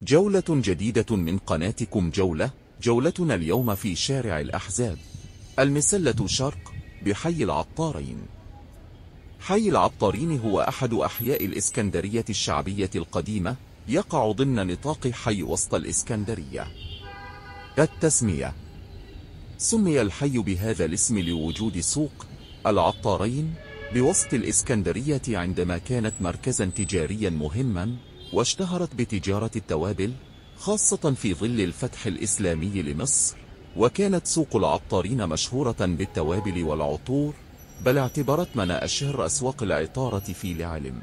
جولة جديدة من قناتكم جولة. جولتنا اليوم في شارع الأحزاب، المسلة شرق، بحي العطارين. حي العطارين هو أحد أحياء الإسكندرية الشعبية القديمة، يقع ضمن نطاق حي وسط الإسكندرية. التسمية: سمي الحي بهذا الاسم لوجود سوق العطارين بوسط الإسكندرية عندما كانت مركزا تجاريا مهما، واشتهرت بتجارة التوابل، خاصة في ظل الفتح الإسلامي لمصر. وكانت سوق العطارين مشهورة بالتوابل والعطور، بل اعتبرت من أشهر أسواق العطارة في العالم.